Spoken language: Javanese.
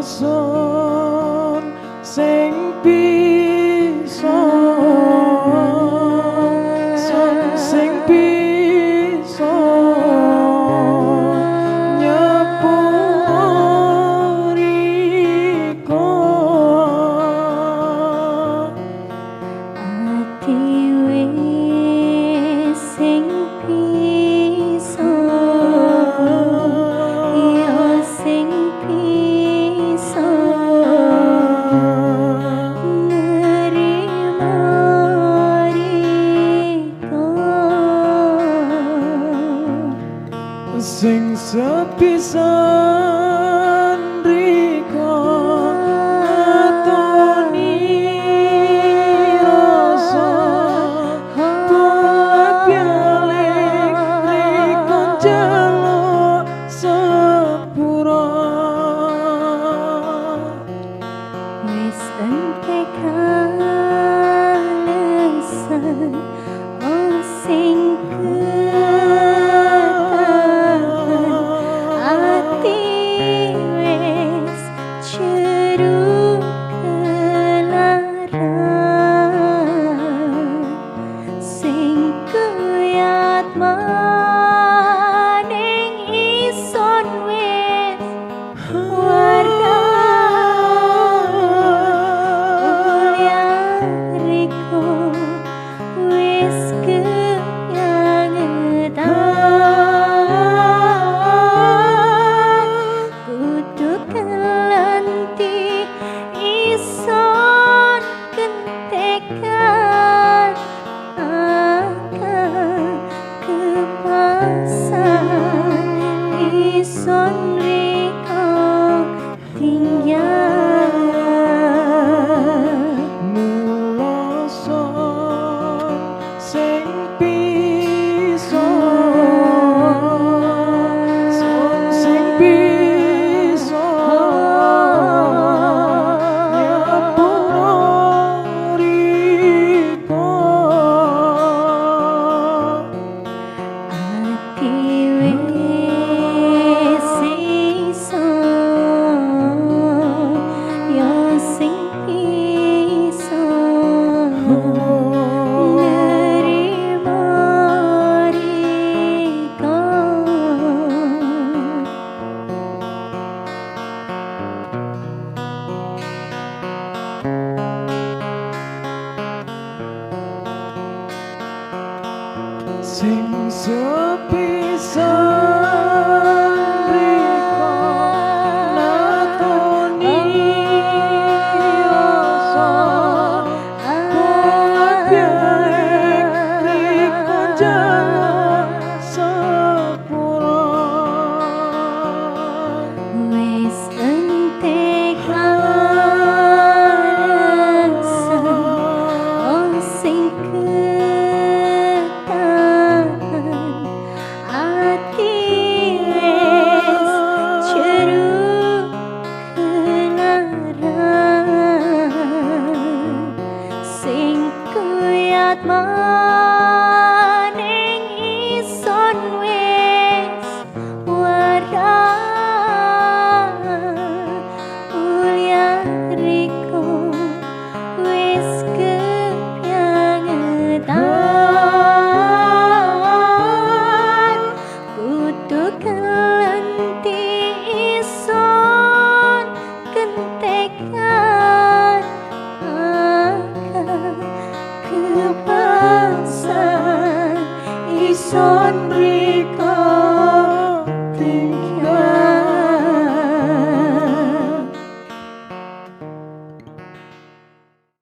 Son sing bisa, son sing bisa nyepuro riko. Ati wis sing bisa, ya sing bisa nerima riko. Sing sepisan riko ngatoni rasa, bolak balik riko njaluk sepuro. Wis entek alasan, oh sing ketahan, ati wis jeru kelaran, sing kuyat maning ison wis warna riko wis keyangetan, kudu kelenti ison kentekan akal kepasan ison riko tinggal. Mula son sing bisa, son sing bisa nyepuro riko. Ati wis iso, ya sing bisa nerima riko. Sing sepisan riko natoni rasa, bolak balik riko njaluk sepuro. Wis entek alasan, oh sing ketahan, ati wis jeru kelaran, sing kuyat maning ison wis warah ulya riko wis kepiangetan, kudu kelenti ison kentekan akal kepasan ison riko.